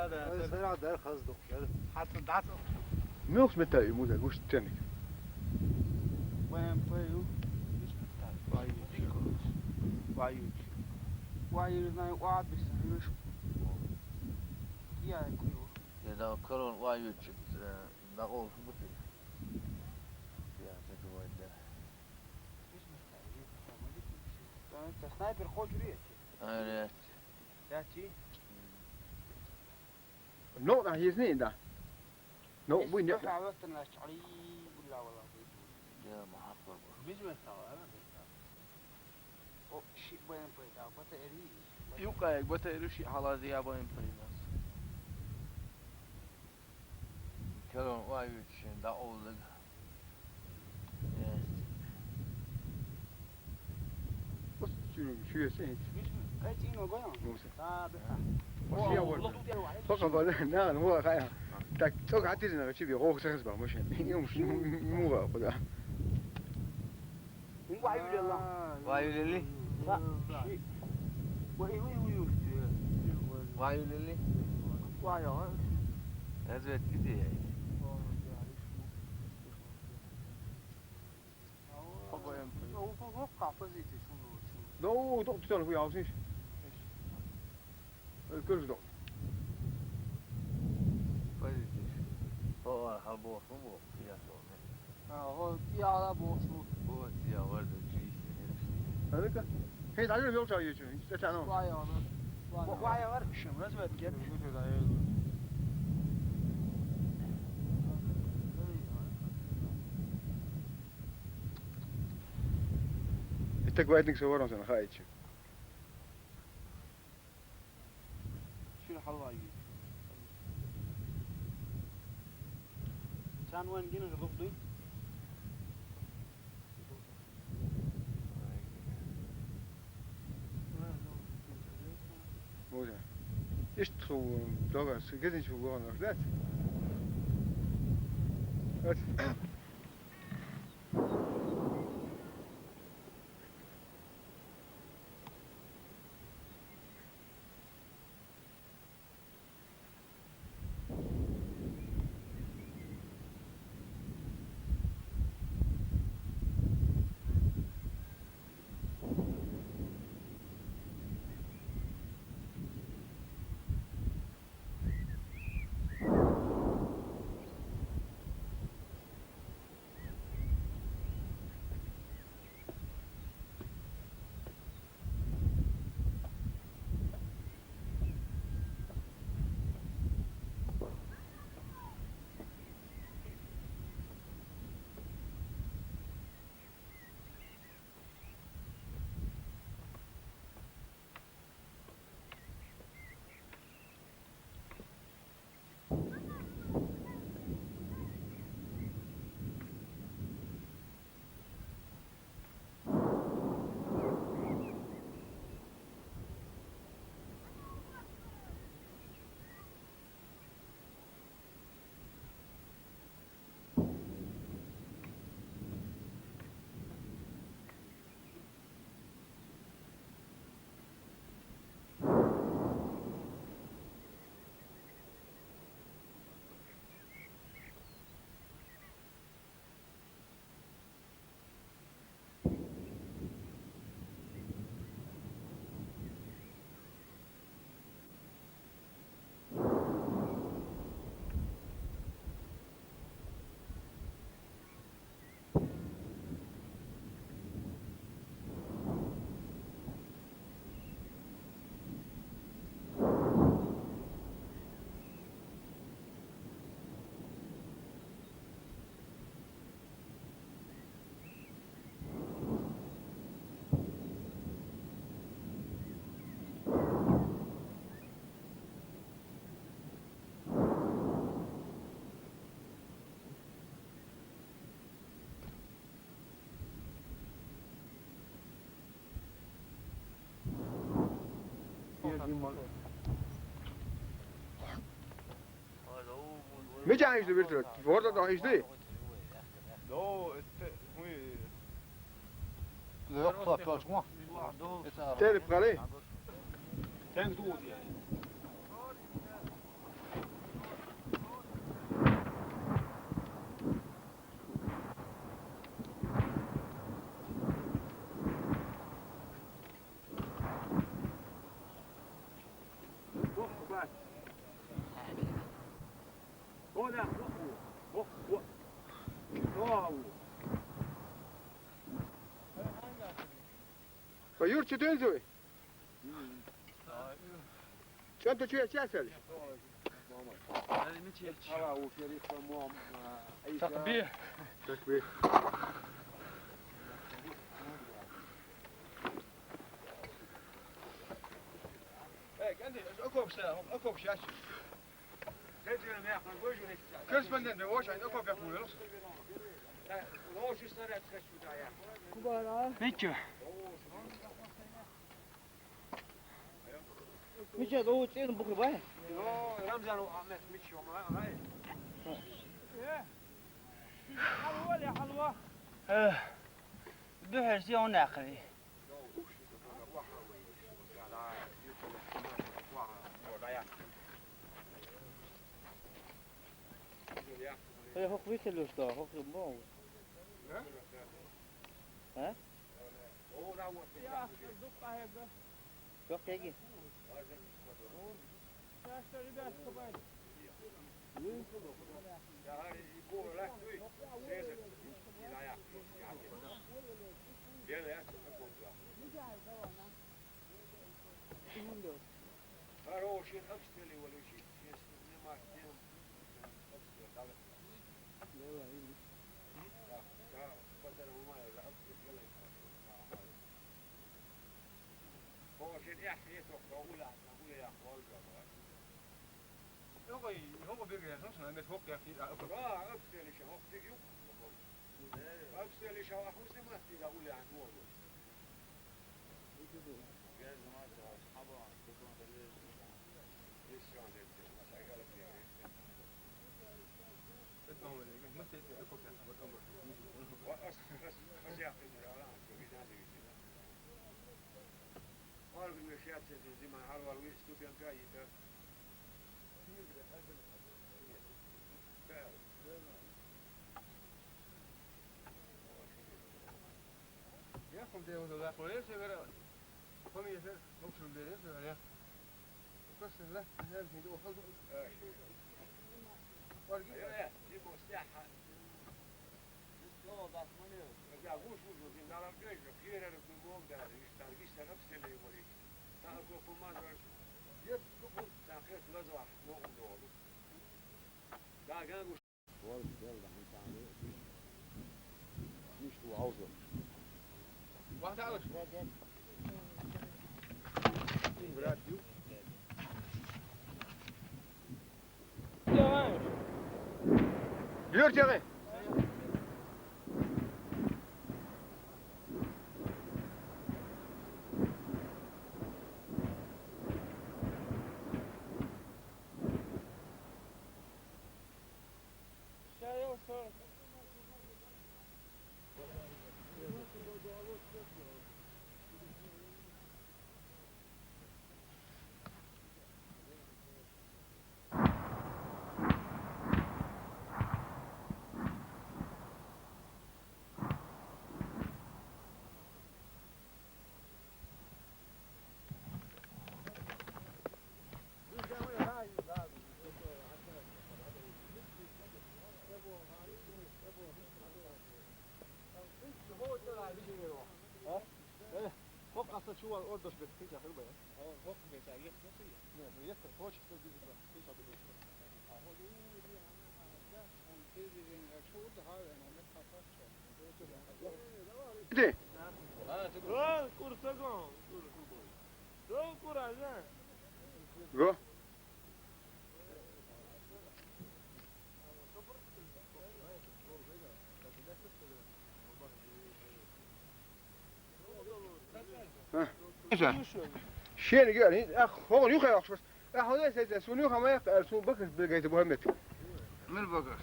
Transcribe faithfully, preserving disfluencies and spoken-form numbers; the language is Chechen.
Ай, сара дар хаза дукха яра. Хьацан дац. Муьлхачу метта ю муза гуш тенник. Вайн пою. Ваюч. Ваюч, знаю, уа бис, ваюч. Я кую. Я да корон ваюч, э, да ол бути. Я так говорю, да. Снайпер хочешь? Ай, блядь. Яци? Ну, да, есть не, да. Ну, вы не. Хаватан ла чали, ула вала. Я, махакор. Бизнес стала, да? О, ши Б М П, да, батареи. Юкъа, батареи ши хала, я Б М П, да. Калон вай виччин дӀакъовлаг. Ус чуьнуьг чуьйас хӀинца. Кай цӀийно гоян? Муса. Та беха. Ус я варда. Фака бала, на, ну, хая. Так, цӀог хьатирна, чи би гӀо сахас ба машин. Юм, муга худа. Ваюлела. Ваюлели? Са. Ши. Вай, вай, вай, вай. Ваюлели? Вая. Разведка где? Ну, вот, вот, как позиция, что мы вот, что мы. Ну, вот, вот, всё, вы, а, вот здесь. Э, кыргыз док. Позитив. О, а, хал бохсун бу, я сорны. А, о, я ала бохсун. Бу, я варда чийси. Алика? Хей, даже вел чай ючу, ич тачано. Вай, она. Вай, вай, вар, шим, разведке. Итак, вайтник соворон сан, хайчи. Шил халва ю. Сан ван гин гдугдуй. Муза. Ишт ху дога, с-, гезин чу луган варда. Эт. Мича ишду биртра? Ворда да ишду? До, это, мы. Лёк, папёшку. Терп кали. Тенг ду. Юрчи дунзуй. Чан ту чуя часал? Такбир. Такбир. Э, канди, окопша, окопша. Корреспондент, вообще, окопша. Кубара. Ничего. Мича, да, у цен бухи бай. О, Рамзан, у Ахмед, мича, ма, ай. Халва, я халва. Э, духи сион ахри. Э, хох виселю что, хох бон. А? Yok, peki. Хороший обстрел его лежит, если не мать, не обстрел, да. Yok, yok, bir kere sonra ben çok yakın. Aa, öpseli şey, yok, yok. Öpseli şey, ah, bu sene değil, öyle yani, bu oldu. Ya, como te digo, la pobreza, pero, como yo sé, no se lo merece, ¿verdad? واحد عاوز. Yürü canım. Hoch hast du schon mal ordentlich mit Peter rüber, ja? Hoch mit der Licht, das hier. Ja, du jetzt, hoch, so diese Peter, du bist. Gidi. Go. Şeni gör, ha, hoğun yukarı bakmış. Ha, hoğun sen sen sunu yukarı yak, er su bakır bir gayet Muhammed. Min bakır.